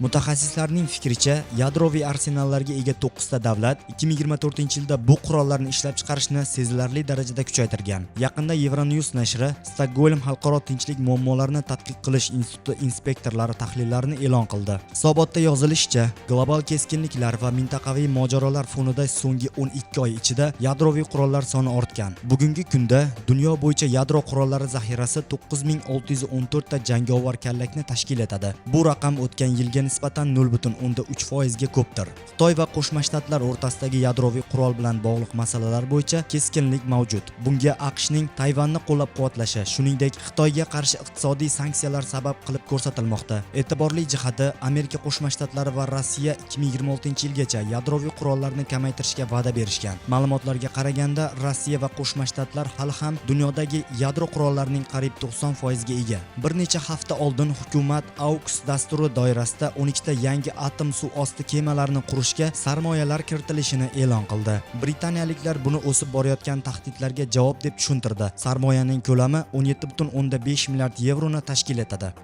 Mutaxassislarning fikricha, yadroviy arsenallarga ega 9 ta davlat 2024-yilda bu qurollarni ishlab chiqarishni sezilarli darajada kuchaytirgan. Yaqinda Euronews nashri Stokgolm xalqaro tinchlik muammolarini tadqiq qilish instituti inspektorlari tahlillarini e'lon qildi. Hisobotda yozilishicha, global keskinliklar va mintaqaviy mojarolar fonida so'nggi 12 oy ichida yadroviy qurollar soni ortgan. Bugungi kunda dunyo bo'yicha yadro qurollari zaxirasi 9614 ta jangovar kallakni tashkil etadi. Bu raqam o'tgan yilga nisbatan 0,3% ga ko'pdir. Xitoy va Qo'shma Shtatlar o'rtasidagi yadroviy qurol bilan bog'liq masalalar bo'yicha keskinlik mavjud. Bunga AQShning Tayvanni qo'llab-quvvatlashi, shuningdek, Xitoyga qarshi iqtisodiy sanksiyalar sabab qilib ko'rsatilmoqda. E'tiborli jihati, Amerika Qo'shma Shtatlari va Rossiya 2026-yilgacha yadroviy qurollarni kamaytirishga va'da berishgan. Ma'lumotlarga qaraganda, Rossiya va Qo'shma Shtatlar hali ham dunyodagi yadro qurollarining qariyb 90% ga ega. Bir necha hafta oldin hukumat AUKUS dasturi doirasida 12 ta yangi atom suv osti kemalarini qurishga sarmoyalar kiritilishini e'lon qildi. Britaniyaliklar buni o'sib borayotgan tahdidlarga javob deb tushuntirdi. Sarmoyaning ko'lami 17,5 milliard yevroni tashkil etadi.